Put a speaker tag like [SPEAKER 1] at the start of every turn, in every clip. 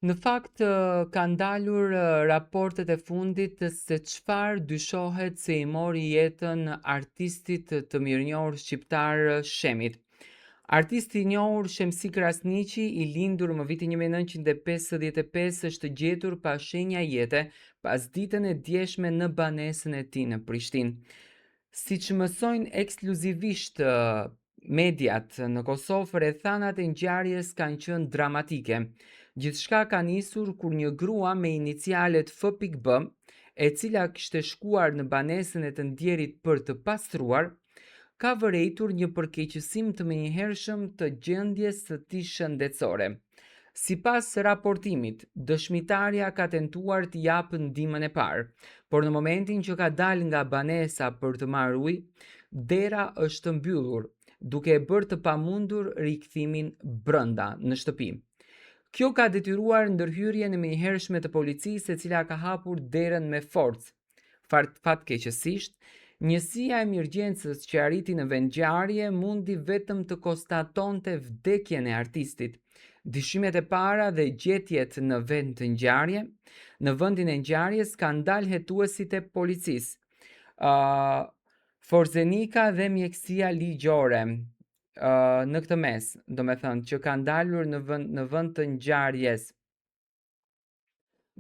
[SPEAKER 1] Në fakt kanë dalur raportet e fundit se çfarë dyshohet se i mori jetën artistit të mirënjohur shqiptar Shemit. Artisti i njohur Shemsi Krasniqi, i lindur më vitin 1955, është gjetur pa shenja jete pasditen e djeshme në banesën e tij në Prishtinë. Siç mësojnë ekskluzivisht mediat në Kosovë, rrethanat e ngjarjes kanë qenë dramatike. Gjithçka ka nisur kur një grua me inicialet F.B, e cila kishte shkuar në banesën e të ndjerit për të pastruar, ka vërejtur një përkeqësim të menjëhershëm të gjendjes së tij shëndetësore. Sipas raportimit, dëshmitarja ka tentuar t'i japë ndihmën e parë, por në momentin që ka dalë nga banesa për të marrë ujë, dera është mbyllur, duke e bërë të pamundur rikthimin brenda në shtëpi. Kjo ka detyruar ndërhyrjen e menjëhershme të policisë, e cila ka hapur derën me forcë. Fatkeqësisht, njësia e emergjencës që arriti në vendngjarje mundi vetëm të konstatonte vdekjen e artistit. Dyshimet e para dhe gjetjet në vend të ngjarje, në vendin e ngjarjes kanë dalë hetuesit e policisë. Forenzika dhe mjekësia ligjore në këtë mes, domethënë që kanë dalur në vend të ngjarjes.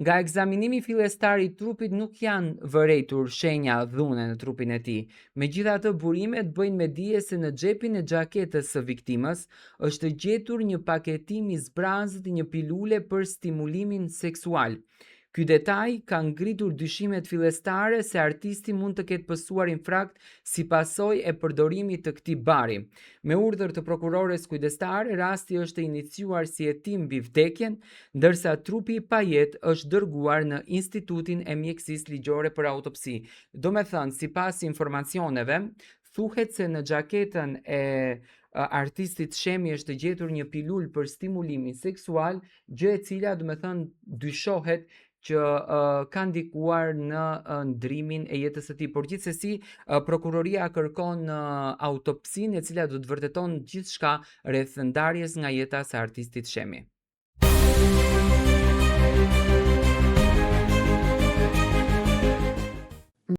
[SPEAKER 1] Nga ekzaminimi fillestar i trupit nuk janë vërejtur shenja dhune në trupin e tij. Megjithatë, burimet bëjnë me dije se në xhepin e xhaketës së viktimës është gjetur një paketim i zbrazët i një pilule për stimulimin seksual. Ky detaj ka ngritur dyshimet fillestare se artisti mund të ketë pësuar infarkt si pasojë e përdorimit të këtij bari. Me urdhër të prokurores kujdestare, rasti është iniciuar si hetim mbi vdekjen, ndërsa trupi i pajetë është dërguar në Institutin e Mjekësisë Ligjore për autopsi. Domethënë, sipas informacioneve, thuhet se në xhaketën e artistit Shemi është gjetur një pilul për stimulimin seksual, gjë e cila domethënë dyshohet që uh, ka ndikuar në uh, ndrimin e jetës së tij. Por gjithsesi, uh, prokuroria kërkon uh, autopsinë e cila do të vërteton gjithçka rreth ndarjes nga jeta së artistit Shemi.